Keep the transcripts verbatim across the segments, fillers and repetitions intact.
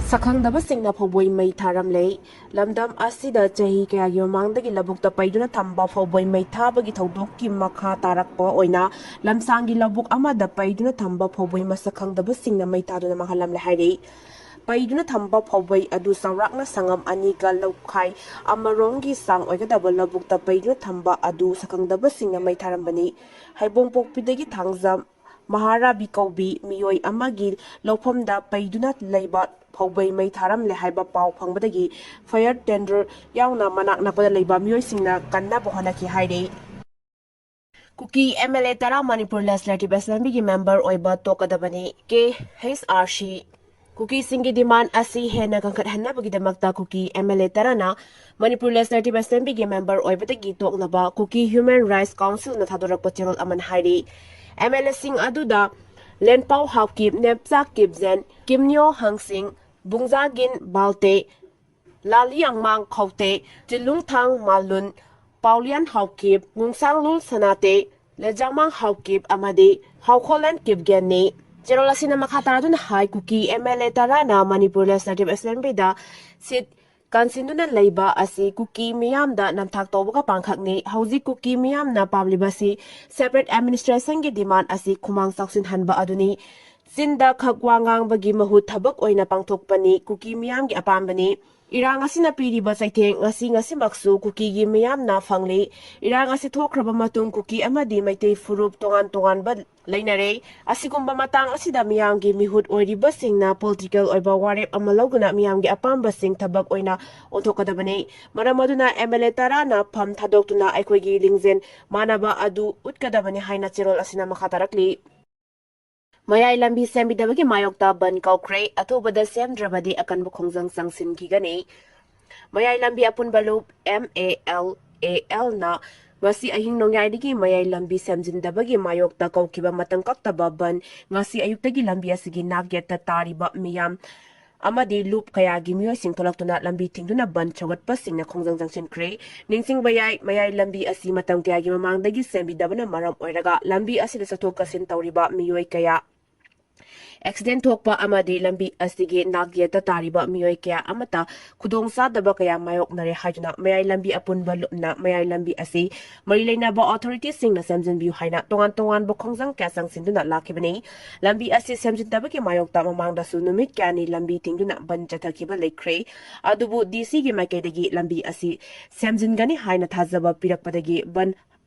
ꯁꯛꯈꯪꯗꯕꯁꯤꯡꯅ ꯐꯧꯕꯣꯏ ꯃꯩ ꯊꯥꯔꯝꯂꯦ꯫ ꯂꯝꯗꯝ ꯑꯁꯤꯗ ꯆꯍꯤ ꯀꯌꯥꯒꯤ ꯃꯃꯥꯡꯗꯒꯤ ꯂꯧꯕꯨꯛꯇ ꯄꯩꯗꯨꯅ ꯊꯝꯕ ꯐꯧꯕꯣꯏ ꯃꯩ ꯊꯥꯕꯒꯤ ꯊꯧꯗꯣꯛꯀꯤ ꯃꯈꯥ ꯇꯥꯔꯛꯄ ꯑꯣꯏꯅ ꯂꯝꯁꯥꯡꯒꯤ ꯂꯧꯕꯨꯛ ꯑꯃꯗ ꯄꯩꯗꯨꯅ ꯊꯝꯕ ꯐꯧꯕꯣꯏ ꯃꯁꯛ ꯈꯪꯗꯕꯁꯤꯡꯅ ꯃꯩ ꯊꯥꯗꯨꯅ ꯃꯥꯡꯍꯜꯂꯝꯂꯦ ꯍꯥꯏꯔꯤ꯫ ꯄꯩꯗꯨꯅ ꯊꯝꯕ ꯐꯧꯕꯣꯏ ꯑꯗꯨ ꯆꯥꯎꯔꯥꯛꯅ ꯁꯪꯉꯝ ꯑꯅꯤꯒ ꯂꯧꯈꯥꯏ ꯑꯃꯔꯣꯝꯒꯤ ꯆꯥꯡ ꯑꯣꯏꯒꯗꯕ ꯂꯧꯕꯨꯛꯇ ꯄꯩꯗꯨꯅ ꯊꯝꯕ ꯑꯗꯨ ꯁꯛꯈꯪꯗꯕꯁꯤꯡꯅ ꯃꯩ ꯊꯥꯔꯝꯕꯅꯤ꯫ ꯍꯩꯕꯣꯡꯄꯣꯛꯄꯤꯗꯒꯤ ꯊꯥꯡꯖꯝ ꯃꯍꯥꯔꯥꯕꯤ ꯀꯧꯕꯤ ꯃꯤꯑꯣꯏ ꯑꯃꯒꯤ ꯂꯧꯐꯝꯗ ꯄꯩꯗꯨꯅ ꯂꯩꯕ ꯐꯧꯕꯩ ꯃꯩ ꯊꯥꯔꯝꯂꯦ ꯍꯥꯏꯕ ꯄꯥꯎ ꯐꯪꯕꯗꯒꯤ fire tender ꯌꯥꯎꯅ ꯃꯅꯥꯛ ꯅꯛꯄꯗ ꯂꯩꯕ ꯃꯤꯑꯣꯏꯁꯤꯡꯅ ꯀꯟꯅꯕ ꯍꯣꯠꯅꯈꯤ ꯍꯥꯏꯔꯤ꯫ ꯀꯨꯀꯤ MLA ꯇꯔꯥ ꯃꯅꯤꯄꯨꯔ Legislative Assemblyꯒꯤ member ꯑꯣꯏꯕ ꯇꯣꯛꯀꯗꯕꯅꯤ꯫ KHRC ꯀꯨꯀꯤꯁꯤꯡꯒꯤ demand ꯑꯁꯤ ꯍꯦꯟꯅ ꯀꯟꯈꯠꯍꯟꯅꯕꯒꯤꯗꯃꯛꯇ ꯀꯨꯀꯤ MLA ꯇꯔꯥꯅ Manipur Legislative Assemblyꯒꯤ member ꯑꯣꯏꯕꯗꯒꯤ ꯇꯣꯛꯅꯕ Kuki Human Rights Councilꯅ ꯊꯥꯗꯣꯔꯛꯄ ꯆꯦꯔꯣꯜ ꯑꯃꯅ ꯍꯥꯏꯔꯤ꯫ MLAꯁꯤꯡ ꯑꯗꯨꯗ ꯂꯦꯟꯄꯥꯎ ꯍꯥꯎꯀꯤꯞ, ꯅꯦꯞꯆꯥ ꯀꯤꯞꯖꯦꯟ, ꯀꯤꯝꯅꯤꯌꯣ ꯍꯪꯁꯤꯡ, ꯕꯨꯡꯖꯥꯒꯤꯟ ꯕꯥꯜꯇꯦ, ꯂꯥꯂꯤꯌꯥꯡꯃꯥꯡ ꯈꯧꯇꯦ, ꯆꯤꯂꯨꯡꯊꯥꯡ ꯃꯥꯂꯨꯟ, ꯄꯥꯎꯂꯤꯌꯥꯟ ꯍꯥꯎꯀꯤꯞ, ꯉꯨꯡꯁꯥꯡꯂꯨꯜ ꯁꯅꯥꯇꯦ, ꯂꯦꯖꯥꯃꯥꯡ ꯍꯥꯎꯀꯤꯞ ꯑꯃꯗꯤ ꯍꯥꯎꯈꯣꯂꯦꯟ ꯀꯤꯞꯒꯦꯟꯅꯤ꯫ ꯆꯦꯔꯣꯜ ꯑꯁꯤꯅ ꯃꯈꯥ ꯇꯥꯗꯨꯅ ꯍꯥꯏ, ꯀꯨꯀꯤ MLA ꯇꯔꯥꯅ ꯃꯅꯤꯄꯨꯔ Legislative Assemblyꯗ seat ꯀꯟꯁꯤꯟꯗꯨꯅ ꯂꯩꯕ ꯑꯁꯤ ꯀꯨꯀꯤ ꯃꯤꯌꯥꯝꯗ ꯅꯝꯊꯥꯛ ꯇꯧꯕꯒ ꯄꯥꯡꯈꯛꯅꯤ꯫ ꯍꯧꯖꯤꯛ ꯀꯨꯀꯤ ꯃꯤꯌꯥꯝꯅ ꯄꯥꯝꯂꯤꯕꯁꯤ separate administrationꯒꯤ demand ꯑꯁꯤ ꯈꯨꯃꯥꯡ ꯆꯥꯎꯁꯤꯟꯍꯟꯕ ꯑꯗꯨꯅꯤ꯫ ꯆꯤꯟꯗ ꯈꯛ ꯋꯥ ꯉꯥꯡꯕꯒꯤ ꯃꯍꯨꯠ ꯊꯕꯛ ꯑꯣꯏꯅ ꯄꯥꯡꯊꯣꯛꯄꯅꯤ ꯀꯨꯀꯤ ꯃꯤꯌꯥꯝꯒꯤ ꯑꯄꯥꯝꯕꯅꯤ꯫ ꯏꯔꯥꯡ ꯑꯁꯤꯅ ꯄꯤꯔꯤꯕ ꯆꯩꯊꯦꯡ ꯉꯁꯤ ꯉꯁꯤꯃꯛꯁꯨ ꯀꯨꯀꯤꯒꯤ ꯃꯤꯌꯥꯝꯅ ꯐꯪꯂꯤ꯫ ꯏꯔꯥꯡ ꯑꯁꯤ ꯊꯣꯛꯈ꯭ꯔꯕ ꯃꯇꯨꯡ ꯀꯨꯀꯤ ꯑꯃꯗꯤ ꯃꯩꯇꯩ ꯐꯨꯔꯨꯞ ꯇꯣꯉꯥꯟ ꯇꯣꯉꯥꯟꯕ ꯂꯩꯅꯔꯦ꯫ ꯑꯁꯤꯒꯨꯝꯕ ꯃꯇꯥꯡ ꯑꯁꯤꯗ ꯃꯤꯌꯥꯝꯒꯤ ꯃꯤꯍꯨꯠ ꯑꯣꯏꯔꯤꯕꯁꯤꯡꯅ political ꯑꯣꯏꯕ ꯋꯥꯔꯦꯞ ꯑꯃ ꯂꯧꯗꯨꯅ ꯃꯤꯌꯥꯝꯒꯤ ꯑꯄꯥꯝꯕꯁꯤꯡ ꯊꯕꯛ ꯑꯣꯏꯅ ꯑꯣꯟꯊꯣꯛꯀꯗꯕꯅꯤ꯫ ꯃꯔꯝ ꯑꯗꯨꯅ MLA ꯇꯔꯥꯅ ꯐꯝ ꯊꯥꯗꯣꯛꯇꯨꯅ ꯑꯩꯈꯣꯏꯒꯤ ꯂꯤꯡꯖꯦꯜ ꯃꯥꯟꯅꯕ ꯑꯗꯨ ꯎꯠꯀꯗꯕꯅꯤ ꯍꯥꯏꯅ ꯆꯦꯔꯣꯜ ꯑꯁꯤꯅ ꯃꯈꯥ ꯇꯥꯔꯛꯂꯤ꯫ ꯃꯌꯥꯏ ꯂꯝꯕꯤ ꯁꯦꯝꯕꯤꯗꯕꯒꯤ ꯃꯥꯌꯣꯛꯇ ꯕꯟ ꯀꯧꯈ꯭ꯔꯦ꯫ ꯑꯊꯨꯕꯗ ꯁꯦꯝꯗ꯭ꯔꯕꯗꯤ ꯑꯀꯟꯕ ꯈꯣꯡꯖꯪ ꯆꯪꯁꯤꯟꯈꯤꯒꯅꯤ꯫ ꯃꯌꯥꯏ ꯂꯝꯕꯤ ꯑꯄꯨꯟꯕ ꯂꯨꯞ MALALꯅ ꯉꯁꯤ ꯑꯍꯤꯡ ꯅꯣꯡꯌꯥꯏꯗꯒꯤ ꯃꯌꯥꯏ ꯂꯝꯕꯤ ꯁꯦꯝꯖꯤꯟꯗꯕꯒꯤ ꯃꯥꯌꯣꯛꯇ ꯀꯧꯈꯤꯕ ꯃꯇꯝ ꯀꯛꯇꯕ ꯕꯟ꯫ ꯉꯁꯤ ꯑꯌꯨꯛꯇꯒꯤ ꯂꯝꯕꯤ ꯑꯁꯤꯒꯤ ꯅꯥꯛꯌꯦꯠꯇ ꯇꯥꯔꯤꯕ ꯃꯤꯌꯥꯝ ꯑꯃꯗꯤ ꯂꯨꯞ ꯀꯌꯥꯒꯤ ꯃꯤꯑꯣꯏꯁꯤꯡ ꯊꯣꯛꯂꯛꯇꯨꯅ ꯂꯝꯕꯤ ꯊꯤꯡꯗꯨꯅ ꯕꯟ ꯁꯧꯒꯠꯄꯁꯤꯡꯅ ꯈꯣꯡꯖꯪ ꯆꯪꯁꯤꯟꯈ꯭ꯔꯦ꯫ ꯅꯤꯡꯁꯤꯡꯕ ꯌꯥꯏ, ꯃꯌꯥꯏ ꯂꯝꯕꯤ ꯑꯁꯤ ꯃꯇꯝ ꯀꯌꯥꯒꯤ ꯃꯃꯥꯡꯗꯒꯤ ꯁꯦꯝꯕꯤꯗꯕꯅ ꯃꯔꯝ ꯑꯣꯏꯔꯒ ꯂꯝꯕꯤ ꯑꯁꯤꯗ ꯆꯠꯊꯣꯛ ꯆꯠꯁꯤꯟ ꯇꯧꯔꯤꯕ ꯃꯤꯑꯣꯏ ꯀꯌꯥ ꯑꯦꯛꯁꯤꯗꯦꯟ ꯊꯣꯛꯄ ꯑꯃꯗꯤ ꯂꯝꯕꯤ ꯑꯁꯤꯒꯤ ꯅꯥꯛꯌꯦꯠꯇ ꯇꯥꯔꯤꯕ ꯃꯤꯑꯣꯏ ꯀꯌꯥ ꯑꯃꯠꯇ ꯈꯨꯗꯣꯡꯆꯥꯗꯕ ꯀꯌꯥ ꯃꯥꯌꯣꯛꯅꯔꯦ ꯍꯥꯏꯗꯨꯅ ꯃꯌꯥꯏ ꯂꯝꯕꯤ ꯑꯄꯨꯟꯕ ꯂꯨꯞꯅ ꯃꯌꯥꯏ ꯂꯝꯕꯤ ꯑꯁꯤ ꯃꯔꯤ ꯂꯩꯅꯕ ꯑꯣꯊꯣꯔꯤꯇꯤꯁꯤꯡꯅ ꯁꯦꯝꯖꯤꯟꯕꯤꯌꯨ ꯍꯥꯏꯅ ꯇꯣꯉꯥꯟ ꯇꯣꯉꯥꯟꯕ ꯈꯣꯡꯖꯪ ꯀꯌꯥ ꯆꯪꯁꯤꯟꯗꯨꯅ ꯂꯥꯛꯈꯤꯕꯅꯤ꯫ ꯂꯝꯕꯤ ꯑꯁꯤ ꯁꯦꯝꯖꯤꯟꯗꯕꯒꯤ ꯃꯥꯌꯣꯛꯇ ꯃꯃꯥꯡꯗꯁꯨ ꯅꯨꯃꯤꯠ ꯀꯌꯥꯅꯤ ꯂꯝꯕꯤ ꯊꯤꯡꯗꯨꯅ ꯕꯟ ꯆꯠꯊꯈꯤꯕ ꯂꯩꯈ꯭ꯔꯦ꯫ ꯑꯗꯨꯕꯨ ꯗꯤ ꯁꯤꯒꯤ ꯃꯥꯏꯀꯩꯗꯒꯤ ꯂꯝꯕꯤ ꯑꯁꯤ ꯁꯦꯝꯖꯤꯟꯒꯅꯤ ꯍꯥꯏꯅ ꯊꯥꯖꯕ ꯄꯤꯔꯛꯄꯗꯒꯤ ꯕꯟ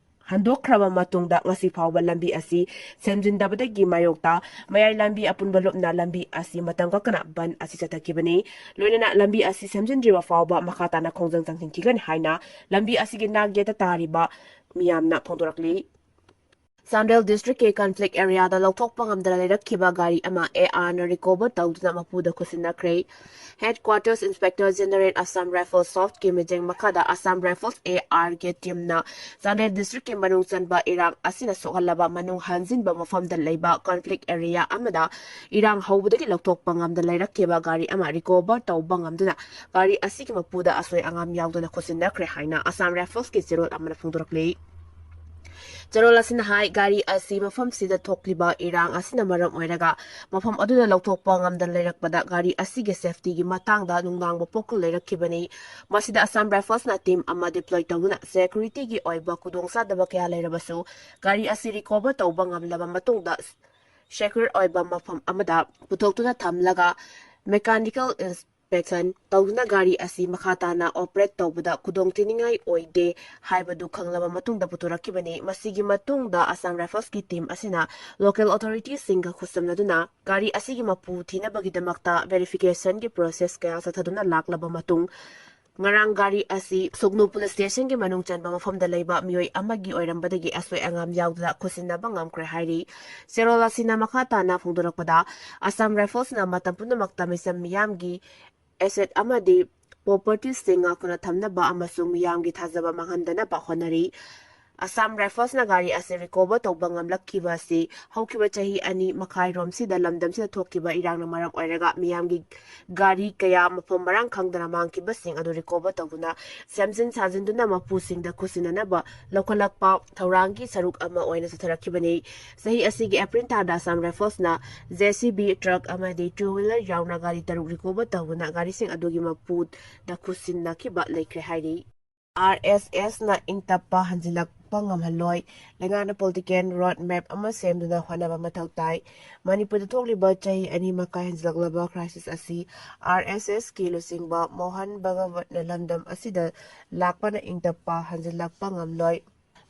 ꯍꯟꯗꯣꯛꯈ꯭ꯔꯕ ꯃꯇꯨꯡꯗ ꯉꯁꯤ ꯐꯥꯎꯕ ꯂꯝꯕꯤ ꯑꯁꯤ ꯁꯦꯝꯖꯤꯟꯗꯕꯗꯒꯤ ꯃꯥꯌꯣꯛꯇ ꯃꯌꯥꯏ ꯂꯝꯕꯤ ꯑꯄꯨꯟꯕ ꯂꯨꯞꯅ ꯂꯝꯕꯤ ꯑꯁꯤ ꯃꯇꯝ ꯀꯛꯇꯅ ꯕꯟ ꯑꯁꯤ ꯆꯠꯊꯈꯤꯕꯅꯤ꯫ ꯂꯣꯏꯅꯅ ꯂꯝꯕꯤ ꯑꯁꯤ ꯁꯦꯝꯖꯤꯟꯗ꯭ꯔꯤꯕ ꯐꯥꯎꯕ ꯃꯈꯥ ꯇꯥꯅ ꯈꯣꯡꯖꯪ ꯆꯪꯁꯤꯟꯈꯤꯒꯅꯤ ꯍꯥꯏꯅ ꯂꯝꯕꯤ ꯑꯁꯤꯒꯤ ꯅꯥꯛ ꯌꯦꯠꯇ ꯇꯥꯔꯤꯕ ꯃꯤꯌꯥꯝꯅ ꯐꯣꯡꯗꯣꯔꯛꯂꯤ꯫ ꯆꯥꯟꯗꯦꯜ ꯗꯤꯁꯇ꯭ꯔꯤꯛꯀꯤ ꯀꯟꯐ꯭ꯂꯤꯛ ꯑꯦꯔꯤꯌꯥꯗ ꯂꯧꯊꯣꯛꯄ ꯉꯝꯗꯅ ꯂꯩꯔꯛꯈꯤꯕ ꯒꯥꯔꯤ ꯑꯃ ꯑꯦ ꯑꯥꯔꯅ ꯔꯤꯀꯣꯚꯔ ꯇꯧꯗꯨꯅ ꯃꯄꯨꯗ ꯈꯨꯠꯁꯤꯟꯅꯈ꯭ꯔꯦ꯫ Headquarters inspector general Assam Rifles ꯁꯥꯎꯊꯀꯤ ꯃꯤꯠꯌꯦꯡ ꯃꯈꯥꯗ ꯑꯁꯥꯝ ꯔꯥꯏꯐꯜꯁ ꯑꯦ ꯑꯥꯔꯒꯤ ꯇꯤꯝꯅ ꯆꯥꯟꯗꯦꯜ ꯗꯤꯁꯇ꯭ꯔꯤꯛꯀꯤ ꯃꯅꯨꯡ ꯆꯟꯕ ꯏꯔꯥꯡ ꯑꯁꯤꯅ ꯁꯣꯛꯍꯜꯂꯕ ꯃꯅꯨꯡ ꯍꯟꯖꯤꯟꯕ ꯃꯐꯝꯗ ꯂꯩꯕ ꯀꯟꯐ꯭ꯂꯤꯛ ꯑꯦꯔꯤꯌꯥ ꯑꯃꯗ ꯏꯔꯥꯡ ꯍꯧꯕꯗꯒꯤ ꯂꯧꯊꯣꯛꯄ ꯉꯝꯗ ꯂꯩꯔꯛꯈꯤꯕ ꯒꯥꯔꯤ ꯑꯃ ꯔꯤꯀꯣꯚꯔ ꯇꯧꯕ ꯉꯝꯗꯨꯅ ꯒꯥꯔꯤ ꯑꯁꯤꯒꯤ ꯃꯄꯨꯗ ꯑꯁꯣꯏ ꯑꯉꯥꯝ ꯌꯥꯎꯗꯅ ꯈꯨꯠꯁꯤꯟꯅꯈ꯭ꯔꯦ ꯍꯥꯏꯅ ꯑꯁꯥꯝ ꯔꯥꯏꯐꯜꯁꯀꯤ ꯆꯦꯔꯣꯜ ꯑꯃꯅ ꯐꯣꯡꯗꯣꯔꯛꯂꯤ꯫ ꯆꯦꯔꯣꯜ ꯑꯁꯤꯅ ꯍꯥꯏ, ꯒꯥꯔꯤ ꯑꯁꯤ ꯃꯐꯝꯁꯤꯗ ꯊꯣꯛꯂꯤꯕ ꯏꯔꯥꯡ ꯑꯁꯤꯅ ꯃꯔꯝ ꯑꯣꯏꯔꯒ ꯃꯐꯝ ꯑꯗꯨꯗ ꯂꯧꯊꯣꯛꯄ ꯉꯝꯗꯅ ꯂꯩꯔꯛꯄꯗ ꯒꯥꯔꯤ ꯑꯁꯤꯒꯤ ꯁꯦꯐꯇꯤꯒꯤ ꯃꯇꯥꯡꯗ ꯅꯨꯡꯅꯥꯡꯕ ꯄꯣꯛꯀꯜ ꯂꯩꯔꯛꯈꯤꯕꯅꯤ꯫ ꯃꯁꯤꯗ ꯑꯁꯥꯝ ꯔꯥꯏꯐꯜꯁꯅ ꯇꯤꯝ ꯑꯃ ꯗꯤꯄ꯭ꯂꯣꯏ ꯇꯧꯗꯨꯅ ꯁꯦꯀ꯭ꯌꯨꯔꯤꯇꯤꯒꯤ ꯑꯣꯏꯕ ꯈꯨꯗꯣꯡꯆꯥꯗꯕ ꯀꯌꯥ ꯂꯩꯔꯕꯁꯨ ꯒꯥꯔꯤ ꯑꯁꯤ ꯔꯤꯀꯣꯚꯔ ꯇꯧꯕ ꯉꯝꯂꯕ ꯃꯇꯨꯡꯗ ꯁꯦꯀ꯭ꯌꯨꯔ ꯑꯣꯏꯕ ꯃꯐꯝ ꯑꯃꯗ ꯄꯨꯊꯣꯛꯇꯨꯅ ꯊꯝꯂꯒ ꯃꯦꯀꯥꯅꯤꯀꯦꯜ ꯏꯟꯁꯄꯦꯛꯁꯟ ꯇꯧꯗꯨꯅ ꯒꯥꯔꯤ ꯑꯁꯤ ꯃꯈꯥ ꯇꯥꯅ ꯑꯣꯄꯔꯦꯠ ꯇꯧꯕꯗ ꯈꯨꯗꯣꯡꯊꯤꯅꯤꯡꯉꯥꯏ ꯑꯣꯏꯗꯦ ꯍꯥꯏꯕꯗꯨ ꯈꯪꯂꯕ ꯃꯇꯨꯡꯗ ꯄꯨꯊꯣꯔꯛꯈꯤꯕꯅꯤ꯫ ꯃꯁꯤꯒꯤ ꯃꯇꯨꯡꯗ ꯑꯁꯥꯝ ꯔꯥꯏꯐꯜꯁꯀꯤ ꯇꯤꯝ ꯑꯁꯤꯅ ꯂꯣꯀꯦꯜ ꯑꯣꯊꯣꯔꯤꯇꯤꯁꯤꯡꯒ ꯈꯨꯠꯁꯝꯅꯗꯨꯅ ꯒꯥꯔꯤ ꯑꯁꯤꯒꯤ ꯃꯄꯨ ꯊꯤꯅꯕꯒꯤꯗꯃꯛꯇ ꯚꯦꯔꯤꯐꯤꯀꯦꯁꯟꯒꯤ ꯄ꯭ꯔꯣꯁꯦꯁ ꯀꯌꯥ ꯆꯠꯊꯗꯨꯅ ꯂꯥꯛꯂꯕ ꯃꯇꯨꯡ ꯉꯔꯥꯡ ꯒꯥꯔꯤ ꯑꯁꯤ ꯁꯨꯒꯅꯨ ꯄꯨꯂꯤꯁ ꯁ꯭ꯇꯦꯁꯟꯒꯤ ꯃꯅꯨꯡ ꯆꯟꯕ ꯃꯐꯝꯗ ꯂꯩꯕ ꯃꯤꯑꯣꯏ ꯑꯃꯒꯤ ꯑꯣꯏꯔꯝꯕꯗꯒꯤ ꯑꯁꯣꯏ ꯑꯉꯥꯝ ꯌꯥꯎꯗꯅ ꯈꯨꯠꯁꯤꯟꯅꯕ ꯉꯝꯈ꯭ꯔꯦ ꯍꯥꯏꯔꯤ꯫ ꯆꯦꯔꯣꯜ ꯑꯁꯤꯅ ꯃꯈꯥ ꯇꯥꯅ ꯐꯣꯡꯗꯣꯔꯛꯄꯗ, ꯑꯁꯥꯝ ꯔꯥꯏꯐꯜꯁꯅ ꯃꯇꯝ ꯄꯨꯝꯅꯃꯛꯇ ꯃꯤꯆꯝ ꯃꯤꯌꯥꯝꯒꯤ ꯑꯦꯁꯦꯠ ꯑꯃꯗꯤ ꯄ꯭ꯔꯣꯄꯔꯇꯤꯁꯤꯡ ꯉꯥꯛꯇꯨꯅ ꯊꯝꯅꯕ ꯑꯃꯁꯨꯡ ꯃꯤꯌꯥꯝꯒꯤ ꯊꯥꯖꯕ ꯃꯥꯡꯍꯟꯗꯅꯕ ꯍꯣꯠꯅꯔꯤ꯫ ꯑꯁꯥꯝ ꯔꯥꯏꯐꯜꯁꯅ ꯒꯥꯔꯤ ꯑꯁꯤ ꯔꯤꯀꯣꯚꯔ ꯇꯧꯕ ꯉꯝꯂꯛꯈꯤꯕ ꯑꯁꯤ ꯍꯧꯈꯤꯕ ꯆꯍꯤ ꯑꯅꯤ ꯃꯈꯥꯏꯔꯣꯝꯁꯤꯗ ꯂꯝꯗꯝꯁꯤꯗ ꯊꯣꯛꯈꯤꯕ ꯏꯔꯥꯡꯅ ꯃꯔꯝ ꯑꯣꯏꯔꯒ ꯃꯤꯌꯥꯝꯒꯤ ꯒꯥꯔꯤ ꯀꯌꯥ ꯃꯐꯝ ꯃꯔꯥꯡ ꯈꯪꯗꯅ ꯃꯥꯡꯈꯤꯕꯁꯤꯡ ꯑꯗꯨ ꯔꯤꯀꯣꯚꯔ ꯇꯧꯗꯨꯅ ꯁꯦꯝꯖꯤꯟ ꯁꯥꯖꯤꯟꯗꯨꯅ ꯃꯄꯨꯁꯤꯡꯗ ꯈꯨꯠꯁꯤꯟꯅꯅꯕ ꯂꯧꯈꯠꯂꯛꯄ ꯊꯧꯔꯥꯡꯒꯤ ꯁꯔꯨꯛ ꯑꯃ ꯑꯣꯏꯅ ꯆꯠꯊꯔꯛꯈꯤꯕꯅꯤ꯫ ꯆꯍꯤ ꯑꯁꯤꯒꯤ ꯑꯦꯄ꯭ꯔꯤꯜ ꯊꯥꯗ ꯑꯁꯥꯝ ꯔꯥꯏꯐꯜꯁꯅ ꯖꯦ ꯁꯤ ꯕꯤ, ꯇ꯭ꯔꯛ ꯑꯃꯗꯤ ꯇꯨ ꯋꯤꯂꯔ ꯌꯥꯎꯅ ꯒꯥꯔꯤ ꯇꯔꯨꯛ ꯔꯤꯀꯣꯚꯔ ꯇꯧꯗꯨꯅ ꯒꯥꯔꯤꯁꯤꯡ ꯑꯗꯨꯒꯤ ꯃꯄꯨꯗ ꯈꯨꯠꯁꯤꯟꯅꯈꯤꯕ ꯂꯩꯈ꯭ꯔꯦ ꯍꯥꯏꯔꯤ꯫ ꯑꯥꯔ ꯑꯦꯁ ꯑꯦꯁꯅ ꯏꯪ ꯇꯞꯄ ꯍꯟꯖꯤꯜꯂꯛꯄ ꯉꯝꯍꯜꯂꯣꯏ꯫ ꯂꯩꯉꯥꯛꯅ ꯄꯣꯂꯤꯇꯤꯀꯦꯜ ꯔꯣꯗ ꯃꯦꯞ ꯑꯃ ꯁꯦꯝꯗꯨꯅ ꯍꯣꯠꯅꯕ ꯃꯊꯧ ꯇꯥꯏ꯫ ꯃꯅꯤꯄꯨꯔꯗ ꯊꯣꯛꯂꯤꯕ ꯆꯍꯤ ꯑꯅꯤ ꯃꯈꯥꯏ ꯍꯟꯖꯤꯜꯂꯛꯂꯕ ꯀ꯭ꯔꯥꯏꯁꯤꯁ ꯑꯁꯤ ꯑꯥꯔ ꯑꯦꯁ ꯑꯦꯁꯀꯤ ꯂꯨꯆꯤꯡꯕ ꯃꯣꯍꯟ ꯚꯒꯋꯠꯅ ꯂꯝꯗꯝ ꯑꯁꯤꯗ ꯂꯥꯛꯄꯅ ꯏꯪ ꯇꯞꯄ ꯍꯟꯖꯤꯜꯂꯛꯄ ꯉꯝꯂꯣꯏ꯫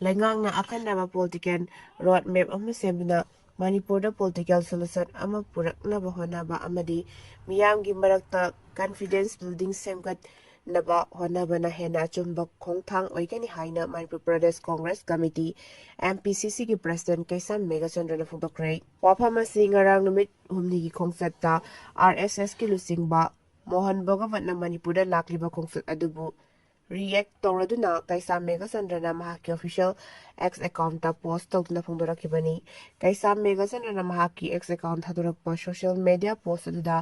ꯂꯩꯉꯥꯛꯅ ꯑꯈꯟꯅꯕ ꯄꯣꯂꯤꯇꯤꯀꯦꯜ ꯔꯣꯗ ꯃꯦꯞ ꯑꯃ ꯁꯦꯝꯗꯨꯅ ꯃꯅꯤꯄꯨꯔꯗ ꯄꯣꯂꯤꯇꯤꯀꯦꯜ ꯁꯣꯂꯨꯁꯟ ꯑꯃ ꯄꯨꯔꯛꯅꯕ ꯍꯣꯠꯅꯕ ꯑꯃꯗꯤ ꯃꯤꯌꯥꯝꯒꯤ ꯃꯔꯛꯇ ꯀꯟꯐꯤꯗꯦꯟꯁ ꯕꯤꯜꯗꯤꯡ ꯁꯦꯝꯒꯠꯅꯕ ꯍꯣꯠꯅꯕꯅ ꯍꯦꯟꯅ ꯑꯆꯨꯝꯕ ꯈꯣꯡꯊꯥꯡ ꯑꯣꯏꯒꯅꯤ ꯍꯥꯏꯅ Manipur Pradesh Congress committee, M P ꯁꯤ ꯁꯤꯒꯤ ꯄ꯭ꯔꯁꯤꯗꯦꯟꯠ ꯀꯩꯁꯥꯝ ꯃꯦꯘꯆꯟꯗ꯭ꯔꯅ ꯐꯣꯡꯗꯣꯛꯈ꯭ꯔꯦ꯫ ꯋꯥꯐꯝ ꯑꯁꯤ ꯉꯔꯥꯡ ꯅꯨꯃꯤꯠ ꯍꯨꯝꯅꯤꯒꯤ ꯈꯣꯡꯆꯠꯇ ꯑꯥꯔ ꯑꯦꯁ ꯑꯦꯁꯀꯤ ꯂꯨꯆꯤꯡꯕ ꯃꯣꯍꯟ ꯚꯒꯋꯠꯅ ꯃꯅꯤꯄꯨꯔꯗ ꯂꯥꯛꯂꯤꯕ ꯈꯣꯡꯆꯠ ꯑꯗꯨꯕꯨ ꯔꯤꯌꯦꯛ ꯇꯧꯔꯗꯨꯅ ꯀꯩꯁꯥꯝ ꯃꯦꯘꯆꯟꯗ꯭ꯔꯅ ꯃꯍꯥꯛꯀꯤ ꯑꯣꯐꯤꯁꯤꯌꯦꯜ ꯑꯦꯛꯁ ꯑꯦꯀꯥꯎꯟꯠꯇ ꯄꯣꯁꯠ ꯇꯧꯗꯨꯅ ꯐꯣꯡꯗꯣꯔꯛꯈꯤꯕꯅꯤ꯫ ꯀꯩꯁꯥꯝ ꯃꯦꯘꯆꯟꯗ꯭ꯔꯅ ꯃꯍꯥꯛꯀꯤ ꯑꯦꯛꯁ ꯑꯦꯀꯥꯎꯟꯠ ꯊꯥꯗꯣꯔꯛꯄ ꯁꯣꯁꯤꯌꯦꯜ ꯃꯦꯗꯤꯌꯥ ꯄꯣꯁꯠ ꯑꯗꯨꯗ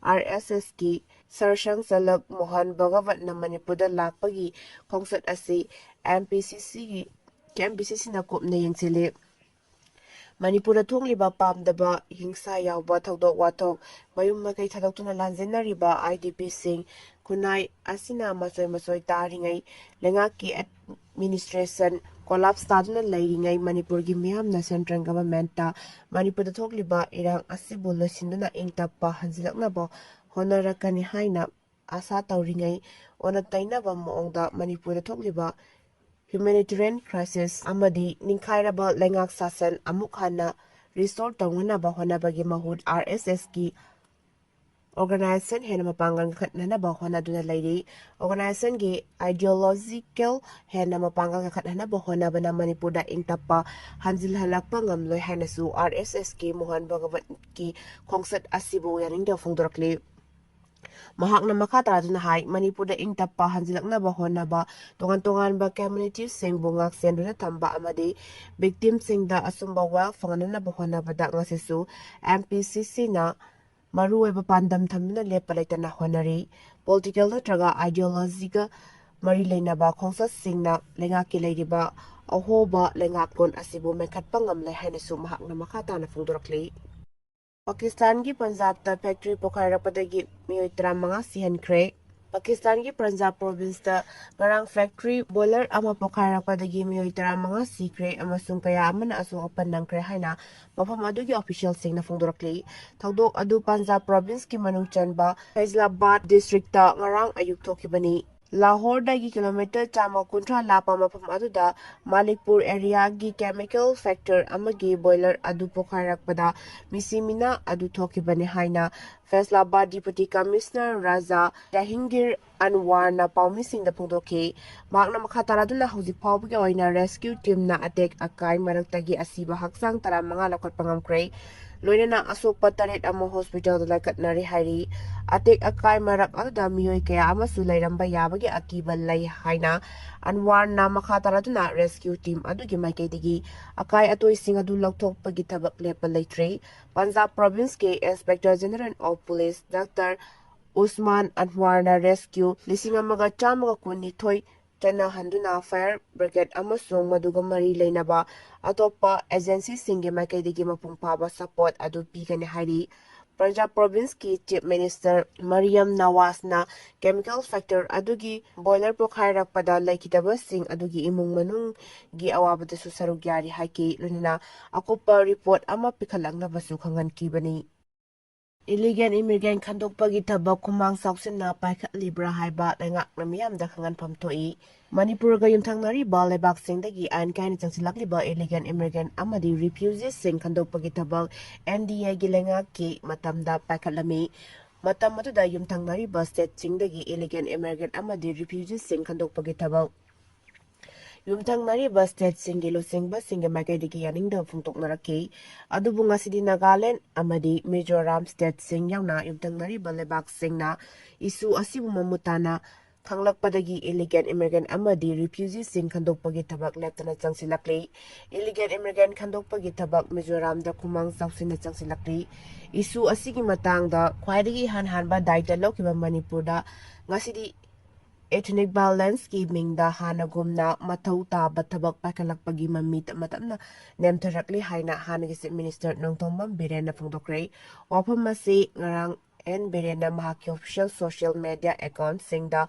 ꯑꯥꯔ ꯑꯦꯁ ꯑꯦꯁꯀꯤ ꯁꯔꯁꯪ ꯆꯂꯛ ꯃꯣꯍꯟ ꯚꯒꯋꯠꯅ ꯃꯅꯤꯄꯨꯔꯗ ꯂꯥꯛꯄꯒꯤ ꯈꯣꯡꯆꯠ ꯑꯁꯤ ꯑꯦꯝ ꯄꯤ ꯁꯤ ꯁꯤꯒꯤ, ꯑꯦꯝ ꯄꯤ ꯁꯤ ꯁꯤꯅ ꯀꯨꯞꯅ ꯌꯦꯡꯁꯤꯜꯂꯤ꯫ ꯃꯅꯤꯄꯨꯔꯗ ꯊꯣꯛꯂꯤꯕ ꯄꯥꯝꯗꯕ ꯍꯤꯡꯁꯥ ꯌꯥꯎꯕ ꯊꯧꯗꯣꯛ ꯋꯥꯊꯣꯛ, ꯃꯌꯨꯝ ꯃꯀꯩ ꯊꯥꯗꯣꯛꯇꯨꯅ ꯂꯥꯟꯖꯦꯟꯅꯔꯤꯕ ꯑꯥꯏ ꯗꯤ ꯄꯤꯁꯤꯡ, ꯈꯨꯟꯅꯥꯏ ꯑꯁꯤꯅ ꯃꯆꯣꯏ ꯃꯆꯣꯏ ꯇꯥꯔꯤꯉꯩ, ꯂꯩꯉꯥꯛꯀꯤ ꯑꯦꯗꯃꯤꯅꯤꯁꯇ꯭ꯔꯦꯁꯟ ꯀꯣꯂꯥꯞꯁ ꯇꯥꯗꯨꯅ ꯂꯩꯔꯤꯉꯩ, ꯃꯅꯤꯄꯨꯔꯒꯤ ꯃꯤꯌꯥꯝꯅ ꯁꯦꯟꯇ꯭ꯔꯦꯜ ꯒꯚꯔꯟꯃꯦꯟꯠꯇ ꯃꯅꯤꯄꯨꯔꯗ ꯊꯣꯛꯂꯤꯕ ꯏꯔꯥꯡ ꯑꯁꯤꯕꯨ ꯂꯣꯏꯁꯤꯟꯗꯨꯅ ꯏꯪ ꯇꯞꯄ ꯍꯟꯖꯤꯜꯂꯛꯅꯕ ꯍꯣꯠꯅꯔꯛꯀꯅꯤ ꯍꯥꯏꯅ ꯑꯥꯁꯥ ꯇꯧꯔꯤꯉꯩ, ꯑꯣꯟꯅ ꯇꯩꯅꯕ ꯃꯑꯣꯡꯗ ꯃꯅꯤꯄꯨꯔꯗ ꯊꯣꯛꯂꯤꯕ ꯍ꯭ꯌꯨꯃꯦꯅꯤꯇꯦꯔꯤꯌꯟ ꯀ꯭ꯔꯥꯏꯁꯤꯁ ꯑꯃꯗꯤ ꯅꯤꯡꯈꯥꯏꯔꯕ ꯂꯩꯉꯥꯛ ꯁꯥꯁꯟ ꯑꯃꯨꯛ ꯍꯟꯅ ꯔꯤꯁꯇꯣꯔ ꯇꯧꯅꯅꯕ ꯍꯣꯠꯅꯕꯒꯤ ꯃꯍꯨꯠ ꯑꯥꯔ ꯑꯦꯁ ꯑꯦꯁꯀꯤ ꯑꯣꯔꯒꯅꯥꯏꯖꯦꯁꯟ ꯍꯦꯟꯅ ꯃꯄꯥꯡꯒꯜ ꯀꯟꯈꯠꯅꯅꯕ ꯍꯣꯠꯅꯗꯨꯅ ꯂꯩꯔꯤ꯫ ꯑꯣꯔꯒꯅꯥꯏꯖꯦꯁꯟꯒꯤ ꯑꯥꯏꯗꯤꯌꯣꯂꯣꯖꯤꯀꯦꯜ ꯍꯦꯟꯅ ꯃꯄꯥꯡꯒꯜ ꯀꯟꯈꯠꯅꯅꯕ ꯍꯣꯠꯅꯕꯅ ꯃꯅꯤꯄꯨꯔꯗ ꯏꯪ ꯇꯞꯄ ꯍꯟꯖꯤꯜꯍꯜꯂꯛꯄ ꯉꯝꯂꯣꯏ ꯍꯥꯏꯅꯁꯨ ꯑꯥꯔ ꯑꯦꯁ ꯑꯦꯁꯀꯤ ꯃꯣꯍꯟ ꯚꯒꯋꯠꯀꯤ ꯈꯣꯡꯆꯠ ꯑꯁꯤꯕꯨ ꯌꯥꯅꯤꯡꯗꯕ ꯐꯣꯡꯗꯣꯔꯛꯂꯤ꯫ ꯃꯍꯥꯛꯅ ꯃꯈꯥ ꯇꯥꯗꯨꯅ ꯍꯥꯏ, ꯃꯅꯤꯄꯨꯔꯗ ꯏꯪ ꯇꯞꯄ ꯍꯟꯖꯤꯜꯂꯛꯅꯕ ꯍꯣꯠꯅꯕ, ꯇꯣꯉꯥꯟ ꯇꯣꯉꯥꯟꯕ communityꯁꯤꯡꯕꯨ ꯉꯥꯛꯁꯦꯟꯗꯨꯅ ꯊꯝꯕ ꯑꯃꯗꯤ victimꯁꯤꯡꯗ ꯑꯆꯨꯝꯕ ꯋꯥꯌꯦꯜ ꯐꯪꯍꯟꯅꯕ ꯍꯣꯠꯅꯕꯗ ꯉꯁꯤꯁꯨ MPCCꯅ ꯃꯔꯨꯑꯣꯏꯕ ꯄꯥꯟꯗꯝ ꯊꯝꯗꯨꯅ ꯂꯦꯞꯄ ꯂꯩꯇꯅ ꯍꯣꯠꯅꯔꯤ꯫ Political ꯅꯠꯇ꯭ꯔꯒ ideologyꯒ ꯃꯔꯤ ꯂꯩꯅꯕ ꯈꯣꯡꯆꯠꯁꯤꯡꯅ ꯂꯩꯉꯥꯛꯀꯤ ꯂꯩꯔꯤꯕ ꯑꯍꯣꯕ ꯂꯩꯉꯥꯛꯂꯣꯟ ꯑꯁꯤꯕꯨ ꯃꯦꯟꯈꯠꯄ ꯉꯝꯂꯦ ꯍꯥꯏꯅꯁꯨ ꯃꯍꯥꯛꯅ ꯃꯈꯥ ꯇꯥꯅ ꯐꯣꯡꯗꯣꯔꯛꯂꯤ꯫ ꯄꯥꯀꯤꯁꯇꯥꯟꯒꯤ ꯄꯟꯖꯥꯕꯇ factory ꯄꯣꯈꯥꯏꯔꯛꯄꯗꯒꯤ ꯃꯤꯑꯣꯏ ꯇꯔꯥꯃꯉꯥ ꯁꯤꯍꯟꯈ꯭ꯔꯦ꯫ ꯄꯥꯀꯤꯁꯇꯥꯟꯒꯤ ꯄꯟꯖꯥꯕ provinceꯇ ꯉꯔꯥꯡ factory boiler ꯑꯃ ꯄꯣꯈꯥꯏꯔꯛꯄꯗꯒꯤ ꯃꯤꯑꯣꯏ ꯇꯔꯥꯃꯉꯥ ꯁꯤꯈ꯭ꯔꯦ ꯑꯃꯁꯨꯡ ꯀꯌꯥ ꯑꯃꯅ ꯑꯁꯣꯛ ꯑꯄꯟ ꯅꯪꯈ꯭ꯔꯦ ꯍꯥꯏꯅ ꯃꯐꯝ ꯑꯗꯨꯒꯤ officialꯁꯤꯡꯅ ꯐꯣꯡꯗꯣꯔꯛꯂꯤ꯫ ꯊꯧꯗꯣꯛ ꯑꯗꯨ ꯄꯟꯖꯥꯕ provinceꯀꯤ ꯃꯅꯨꯡ ꯆꯟꯕ ꯐꯩꯖꯂꯥꯕꯥꯗ districtꯇ ꯉꯔꯥꯡ ꯑꯌꯨꯛ ꯊꯣꯛꯈꯤꯕꯅꯤ꯫ ꯂꯥꯍꯣꯔꯗꯒꯤ kilometre ꯆꯥꯝꯃ ꯀꯨꯟꯊ꯭ꯔꯥ ꯂꯥꯞꯄ ꯃꯐꯝ ꯑꯗꯨꯗ ꯃꯥꯂꯤꯛꯄꯨꯔ areaꯒꯤ chemical factory ꯑꯃꯒꯤ boiler ꯑꯗꯨ ꯄꯣꯈꯥꯏꯔꯛꯄꯗ ꯃꯤꯁꯤ ꯃꯤꯅꯥ ꯑꯗꯨ ꯊꯣꯛꯈꯤꯕꯅꯤ ꯍꯥꯏꯅ ꯐꯩꯁꯂꯥꯕꯥꯗ Deputy Commissioner ꯔꯥꯖꯥ ꯖꯍꯤꯡꯒꯤꯔ ꯑꯟꯋꯥꯔꯅ ꯄꯥꯎꯃꯤꯁꯤꯡꯗ ꯐꯣꯡꯗꯣꯛꯈꯤ꯫ ꯃꯍꯥꯛꯅ ꯃꯈꯥ ꯇꯥꯔꯗꯨꯅ ꯍꯧꯖꯤꯛ ꯐꯥꯎꯕꯒꯤ ꯑꯣꯏꯅ rescue teamꯅ ꯑꯇꯦꯛ ꯑꯀꯥꯏ ꯃꯔꯛꯇꯒꯤ ꯑꯁꯤꯕ ꯍꯛꯆꯥꯡ ꯇꯔꯥꯃꯉꯥ ꯂꯧꯈꯠꯄ ꯉꯝꯈ꯭ꯔꯦ꯫ ꯂꯣꯏꯅꯅ ꯑꯁꯣꯛꯄ ꯇꯔꯦꯠ ꯑꯃ hospitalꯗ ꯂꯥꯏꯀꯠꯅꯔꯤ ꯍꯥꯏꯔꯤ꯫ ꯑꯇꯦꯛ ꯑꯀꯥꯏ ꯃꯔꯛ ꯑꯗꯨꯗ ꯃꯤꯑꯣꯏ ꯀꯌꯥ ꯑꯃꯁꯨ ꯂꯩꯔꯝꯕ ꯌꯥꯕꯒꯤ ꯑꯀꯤꯕ ꯂꯩ ꯍꯥꯏꯅ ꯑꯟꯋꯥꯔꯅ ꯃꯈꯥ ꯇꯥꯔꯗꯨꯅ rescue team ꯑꯗꯨꯒꯤ ꯃꯥꯏꯀꯩꯗꯒꯤ ꯑꯀꯥꯏ ꯑꯇꯣꯏꯁꯤꯡ ꯑꯗꯨ ꯂꯧꯊꯣꯛꯄꯒꯤ ꯊꯕꯛ ꯂꯦꯞꯄ ꯂꯩꯇ꯭ꯔꯤ꯫ Punjab provinceꯀꯤ Inspector General of Police Doctor ꯎꯁꯃꯥꯟ ꯑꯟꯋꯥꯔꯅ rescue ꯂꯤꯁꯤꯡ ꯑꯃꯒ ꯆꯥꯝꯃꯒ ꯀꯨꯟꯅꯤꯊꯣꯏ ꯆꯠꯅꯍꯟꯗꯨꯅ fire brigade ꯑꯃꯁꯨꯡ ꯃꯗꯨꯒ ꯃꯔꯤ ꯂꯩꯅꯕ ꯑꯇꯣꯞꯄ agencyꯁꯤꯡꯒꯤ ꯃꯥꯏꯀꯩꯗꯒꯤ ꯃꯄꯨꯡ ꯐꯥꯕ support ꯑꯗꯨ ꯄꯤꯒꯅꯤ ꯍꯥꯏꯔꯤ꯫ Punjab provinceꯀꯤ Chief Minister ꯃꯔꯤꯌꯝ ꯅꯋꯥꯖꯅ chemical factory ꯑꯗꯨꯒꯤ boiler ꯄꯣꯈꯥꯏꯔꯛꯄꯗ ꯂꯩꯈꯤꯗꯕꯁꯤꯡ ꯑꯗꯨꯒꯤ ꯏꯃꯨꯡ ꯃꯅꯨꯡꯒꯤ ꯑꯋꯥꯕꯗꯁꯨ ꯁꯔꯨꯛ ꯌꯥꯔꯤ ꯍꯥꯏꯈꯤ꯫ ꯂꯣꯏꯅꯅ ꯑꯀꯨꯞꯄ report ꯑꯃ ꯄꯤꯈꯠꯂꯛꯅꯕꯁꯨ ꯈꯪꯍꯟꯈꯤꯕꯅꯤ꯫ Illegal immigrant ꯈꯟꯗꯣꯛꯄꯒꯤ ꯊꯕꯛ ꯈꯨꯃꯥꯡ ꯆꯥꯎꯁꯤꯟꯅ ꯄꯥꯏꯈꯠꯂꯤꯕ꯭ꯔꯥ ꯍꯥꯏꯕ ꯂꯩꯉꯥꯛꯅ ꯃꯤꯌꯥꯝꯗ ꯈꯪꯍꯟꯐꯝ ꯊꯣꯛꯏ꯫ ꯃꯅꯤꯄꯨꯔꯒ ꯌꯨꯝꯊꯪꯅꯔꯤꯕ ꯂꯩꯕꯥꯛꯁꯤꯡꯗꯒꯤ ꯑꯥꯏꯟ ꯀꯥꯏꯅ ꯆꯪꯁꯤꯜꯂꯛꯂꯤꯕ illegal immigrant ꯑꯃꯗꯤ refugeeꯁꯤꯡ ꯈꯟꯗꯣꯛꯄꯒꯤ ꯊꯕꯛ NDAꯒꯤ ꯂꯩꯉꯥꯛꯀꯤ ꯃꯇꯝꯗ ꯄꯥꯏꯈꯠꯂꯝꯃꯤ꯫ ꯃꯇꯝ ꯑꯗꯨꯗ ꯌꯨꯝꯊꯪꯅꯔꯤꯕ stateꯁꯤꯡꯗꯒꯤ illegal immigrant ꯑꯃꯗꯤ refugeeꯁꯤꯡ ꯈꯟꯗꯣꯛꯄꯒꯤ ꯊꯕꯛ ꯌꯨꯝꯊꯪꯅꯔꯤꯕ stateꯁꯤꯡꯒꯤ ꯂꯨꯆꯤꯡꯕꯁꯤꯡꯒꯤ ꯃꯥꯏꯀꯩꯗꯒꯤ ꯌꯥꯅꯤꯡꯗꯕ ꯐꯣꯡꯗꯣꯛꯅꯔꯛꯈꯤ꯫ ꯑꯗꯨꯕꯨ ꯉꯁꯤꯗꯤ ꯅꯥꯒꯥꯂꯦꯟ ꯑꯃꯗꯤ ꯃꯤꯖꯣꯔꯥꯝ stateꯁꯤꯡ ꯌꯥꯎꯅ ꯌꯨꯝꯊꯪꯅꯔꯤꯕ ꯂꯩꯕꯥꯛꯁꯤꯡꯅ issue ꯑꯁꯤꯕꯨ ꯃꯃꯨꯠ ꯇꯥꯅ ꯈꯪꯂꯛꯄꯗꯒꯤ illegal immigrant ꯑꯃꯗꯤ refugeeꯁꯤꯡ ꯈꯟꯗꯣꯛꯄꯒꯤ ꯊꯕꯛ ꯂꯦꯞꯇꯅ ꯆꯪꯁꯤꯜꯂꯛꯂꯤ꯫ Illegal immigrant ꯈꯟꯗꯣꯛꯄꯒꯤ ꯊꯕꯛ ꯃꯤꯖꯣꯔꯥꯝꯗ ꯈꯨꯃꯥꯡ ꯆꯥꯎꯁꯤꯟꯅ ꯆꯪꯁꯤꯜꯂꯛꯂꯤ꯫ Issue ꯑꯁꯤꯒꯤ ꯃꯇꯥꯡꯗ ꯈ꯭ꯋꯥꯏꯗꯒꯤ ꯏꯍꯥꯟ ꯍꯥꯟꯕ ꯗꯥꯏꯇ ꯂꯧꯈꯤꯕ ꯃꯅꯤꯄꯨꯔꯗ ꯉꯁꯤꯗꯤ ethnic violenceꯀꯤ ꯃꯤꯡꯗ ꯍꯥꯟꯅꯒꯨꯝꯅ ꯃꯊꯧ ꯇꯥꯕ ꯊꯕꯛ ꯄꯥꯏꯈꯠꯂꯛꯄꯒꯤ ꯃꯃꯤ ꯇꯞꯅ ꯇꯞꯅ ꯅꯦꯝꯊꯔꯛꯂꯤ ꯍꯥꯏꯅ ꯍꯥꯟꯅꯒꯤ Chief Minister ꯅꯣꯡꯊꯣꯝꯕꯝ ꯕꯤꯔꯦꯟꯅ ꯐꯣꯡꯗꯣꯛꯈ꯭ꯔꯦ꯫ ꯋꯥꯐꯝ ꯑꯁꯤ ꯉꯔꯥꯡ ꯑꯦꯟ ꯕꯤꯔꯦꯟꯅ ꯃꯍꯥꯛꯀꯤ official social media accountꯁꯤꯡꯗ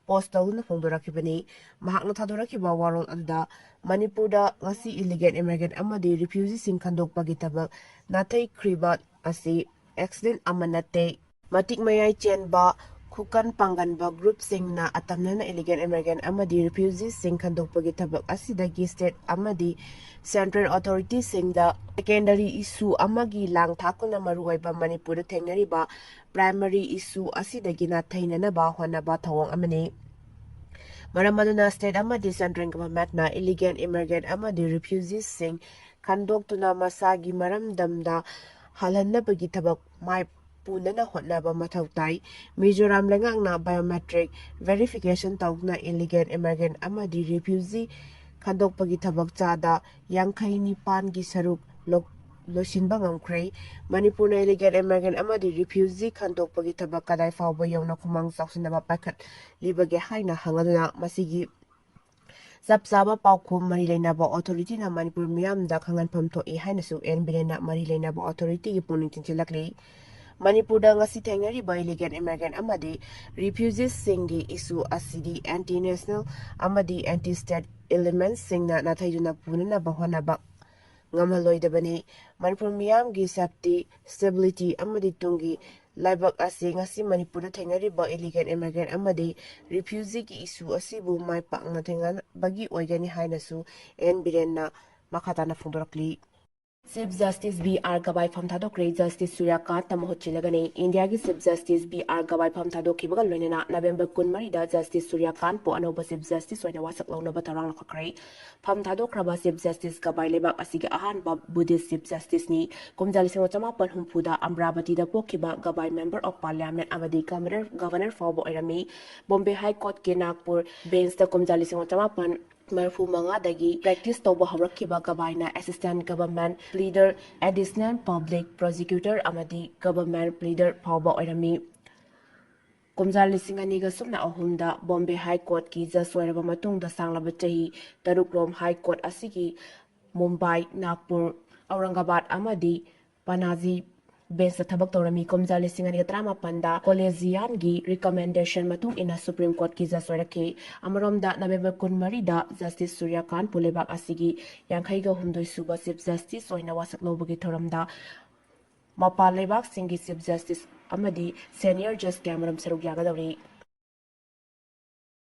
post ꯇꯧꯗꯨꯅ ꯐꯣꯡꯗꯣꯔꯛꯈꯤꯕꯅꯤ꯫ ꯃꯍꯥꯛꯅ ꯊꯥꯗꯣꯔꯛꯈꯤꯕ ꯋꯥꯔꯣꯜ ꯑꯗꯨꯗ ꯃꯅꯤꯄꯨꯔꯗ ꯉꯁꯤ illegal immigrant ꯑꯃꯗꯤ refugeeꯁꯤꯡ ꯈꯟꯗꯣꯛꯄꯒꯤ ꯊꯕꯛ ꯅꯥꯊꯩꯈ꯭ꯔꯤꯕ ꯑꯁꯤ accident ꯑꯃ ꯅꯠꯇꯦ꯫ ꯃꯇꯤꯛ ꯃꯌꯥꯏ ꯆꯦꯟꯕ ꯈꯨꯀꯟ ꯄꯥꯡꯒꯟꯕ groupꯁꯤꯡꯅ ꯑꯇꯝꯅꯅ illegal immigrant ꯑꯃꯗꯤ refugeeꯁꯤꯡ ꯈꯟꯗꯣꯛꯄꯒꯤ ꯊꯕꯛ ꯑꯁꯤꯗꯒꯤ state ꯑꯃꯗꯤ central authorityꯁꯤꯡꯗ secondary issue ꯑꯃꯒꯤ ꯂꯥꯡ ꯊꯥꯛꯇꯨꯅ ꯃꯔꯨꯑꯣꯏꯕ ꯃꯅꯤꯄꯨꯔꯗ ꯊꯦꯡꯅꯔꯤꯕ primary issue ꯑꯁꯤꯗꯒꯤ ꯅꯥꯊꯩꯅꯅꯕ ꯍꯣꯠꯅꯕ ꯊꯧꯑꯣꯡ ꯑꯃꯅꯤ꯫ ꯃꯔꯝ ꯑꯗꯨꯅ state ꯑꯃꯗꯤ central governmentꯅ illegal immigrant ꯑꯃꯗꯤ refugeeꯁꯤꯡ ꯈꯟꯗꯣꯛꯇꯨꯅ ꯃꯁꯥꯒꯤ ꯃꯔꯝꯗꯝꯗ ꯍꯜꯍꯟꯅꯕꯒꯤ ꯊꯕꯛ ꯃꯥꯏ ꯄꯨꯅꯅ ꯍꯣꯠꯅꯕ ꯃꯊꯧ ꯇꯥꯏ꯫ ꯃꯤꯖꯣꯔꯥꯝ ꯂꯩꯉꯥꯛꯅ biometric verification ꯇꯧꯗꯨꯅ illegal immigrant ꯑꯃꯗꯤ refugee ꯈꯟꯗꯣꯛꯄꯒꯤ ꯊꯕꯛ ꯆꯥꯗ ꯌꯥꯡꯈꯩ ꯅꯤꯄꯥꯟꯒꯤ ꯁꯔꯨꯛ ꯂꯧ-, ꯂꯣꯏꯁꯤꯟꯕ ꯉꯝꯈ꯭ꯔꯦ꯫ ꯃꯅꯤꯄꯨꯔꯅ illegal immigrant ꯑꯃꯗꯤ refugee ꯈꯟꯗꯣꯛꯄꯒꯤ ꯊꯕꯛ ꯀꯗꯥꯏ ꯐꯥꯎꯕ ꯌꯧꯅ ꯈꯨꯃꯥꯡ ꯆꯥꯎꯁꯤꯟꯅꯕ ꯄꯥꯏꯈꯠꯂꯤꯕꯒꯦ ꯍꯥꯏꯅ ꯍꯪꯂꯗꯨꯅ ꯃꯁꯤꯒꯤ ꯆꯞ ꯆꯥꯕ ꯄꯥꯎꯈꯨꯝ ꯃꯔꯤ ꯂꯩꯅꯕ authorityꯅ ꯃꯅꯤꯄꯨꯔ ꯃꯤꯌꯥꯝꯗ ꯈꯪꯍꯟꯐꯝ ꯊꯣꯛꯏ ꯍꯥꯏꯅꯁꯨ ꯑꯦꯟ ꯕꯤꯔꯦꯟꯅ ꯃꯔꯤ ꯂꯩꯅꯕ authorityꯒꯤ ꯄꯨꯛꯅꯤꯡ ꯆꯤꯡꯁꯤꯜꯂꯛꯂꯤ꯫ ꯃꯅꯤꯄꯨꯔꯗ ꯉꯁꯤ ꯊꯦꯡꯅꯔꯤꯕ illegal immigrant ꯑꯃꯗꯤ refugeesꯁꯤꯡꯒꯤ issue ꯑꯁꯤꯗꯤ anti national ꯑꯃꯗꯤ anti state elementsꯁꯤꯡꯅ ꯅꯥꯊꯩꯗꯨꯅ ꯄꯨꯅꯅꯕ ꯍꯣꯠꯅꯕ ꯉꯝꯍꯜꯂꯣꯏꯗꯕꯅꯤ꯫ ꯃꯅꯤꯄꯨꯔ ꯃꯤꯌꯥꯝꯒꯤ safety, stability ꯑꯃꯗꯤ ꯇꯨꯡꯒꯤ ꯂꯥꯏꯕꯛ ꯑꯁꯤ ꯉꯁꯤ ꯃꯅꯤꯄꯨꯔꯗ ꯊꯦꯡꯅꯔꯤꯕ illegal immigrant ꯑꯃꯗꯤ refugeeꯒꯤ issue ꯑꯁꯤꯕꯨ ꯃꯥꯏ ꯄꯥꯛꯅ ꯊꯦꯡꯅꯕꯒꯤ ꯑꯣꯏꯒꯅꯤ ꯍꯥꯏꯅꯁꯨ ꯑꯦꯟ ꯕꯤꯔꯦꯟꯅ ꯃꯈꯥ ꯇꯥꯅ ꯐꯣꯡꯗꯣꯔꯛꯂꯤ꯫ Chief Justice B R Gavai ꯐꯝ ꯊꯥꯗꯣꯛꯈ꯭ꯔꯦ꯫ Justice ꯁꯨꯔ꯭ꯌꯀꯥꯟꯇ ꯃꯍꯨꯠ ꯁꯤꯜꯂꯒꯅꯤ꯫ ꯏꯟꯗꯤꯌꯥꯒꯤ Chief Justice B R Gavai ꯐꯝ ꯊꯥꯗꯣꯛꯈꯤꯕꯒ ꯂꯣꯏꯅꯅ November ꯀꯨꯟꯃꯔꯤꯗ Justice ꯁꯨꯔ꯭ꯌꯀꯥꯟꯇꯄꯨ ꯑꯅꯧꯕ Chief Justice ꯑꯣꯏꯅ ꯋꯥꯁꯛ ꯂꯧꯅꯕ ꯊꯧꯔꯥꯡ ꯂꯧꯈꯠꯈ꯭ꯔꯦ꯫ ꯐꯝ ꯊꯥꯗꯣꯛꯈ꯭ꯔꯕ Chief Justice Gavai ꯂꯩꯕꯥꯛ ꯑꯁꯤꯒꯤ ꯑꯍꯥꯟꯕ Buddhist Chief Justiceꯅꯤ꯫ ꯀꯨꯝꯖꯥ ꯂꯤꯁꯤꯡ ꯑꯃ ꯆꯃꯥꯄꯟ ꯍꯨꯝꯐꯨꯗ ꯑꯃꯔꯥꯕꯇꯤꯗ ꯄꯣꯛꯈꯤꯕ Gavai Member of Parliament ꯑꯃꯗꯤ Governor, Governor ꯐꯥꯎꯕ ꯑꯣꯏꯔꯝꯃꯤ꯫ Bombay High Courtꯀꯤ Nagpur Benchꯇ ꯀꯨꯝꯖꯥ ꯂꯤꯁꯤꯡ ꯑꯃ ꯆꯃꯥꯄꯟ ꯃꯔꯤꯐꯨ ꯃꯉꯥꯗꯒꯤ practice ꯇꯧꯕ ꯍꯧꯔꯛꯈꯤꯕ ꯒꯚꯥꯏꯅ Assistant Government Pleader, Additional Public Prosecutor ꯑꯃꯗꯤ Government Pleader ꯐꯥꯎꯕ ꯑꯣꯏꯔꯝꯃꯤ꯫ ꯀꯨꯝꯖꯥ ꯂꯤꯁꯤꯡ ꯑꯅꯤꯒ ꯁꯨꯞꯅ ꯑꯍꯨꯝꯗ Bombay High Courtꯀꯤ Judge ꯑꯣꯏꯔꯕ ꯃꯇꯨꯡꯗ ꯁꯥꯡꯂꯕ ꯆꯍꯤ ꯇꯔꯨꯛꯔꯣꯝ High Court ꯑꯁꯤꯒꯤ ꯃꯨꯝꯕꯥꯏ, ꯅꯥꯒꯄꯨꯔ, ꯑꯧꯔꯪꯒꯕꯥꯗ ꯑꯃꯗꯤ ꯄꯅꯥꯖꯤ Benchꯇ ꯊꯕꯛ ꯇꯧꯔꯝꯃꯤ꯫ ꯀꯨꯝꯖꯥ ꯂꯤꯁꯤꯡ ꯑꯅꯤꯒ ꯇꯔꯥꯃꯥꯄꯟꯗ Collegiumꯒꯤ recommendation ꯃꯇꯨꯡ ꯏꯟꯅ Supreme Courtꯀꯤ Judge ꯑꯣꯏꯔꯛꯈꯤ꯫ ꯑꯃꯔꯣꯝꯗ, November ꯀꯨꯟꯃꯔꯤꯗ Justice ꯁꯨꯔ꯭ꯌꯀꯥꯟꯇꯄꯨ ꯂꯩꯕꯥꯛ ꯑꯁꯤꯒꯤ ꯌꯥꯡꯈꯩꯒ ꯍꯨꯝꯗꯣꯏ ꯁꯨꯕ Chief Justice ꯑꯣꯏꯅ ꯋꯥꯁꯛ ꯂꯧꯕꯒꯤ ꯊꯧꯔꯝꯗ ꯃꯄꯥꯟ ꯂꯩꯕꯥꯛꯁꯤꯡꯒꯤ Chief Justice ꯑꯃꯗꯤ Senior Judge ꯀꯌꯥꯃꯔꯨꯝ ꯁꯔꯨꯛ ꯌꯥꯒꯗꯧꯔꯤ꯫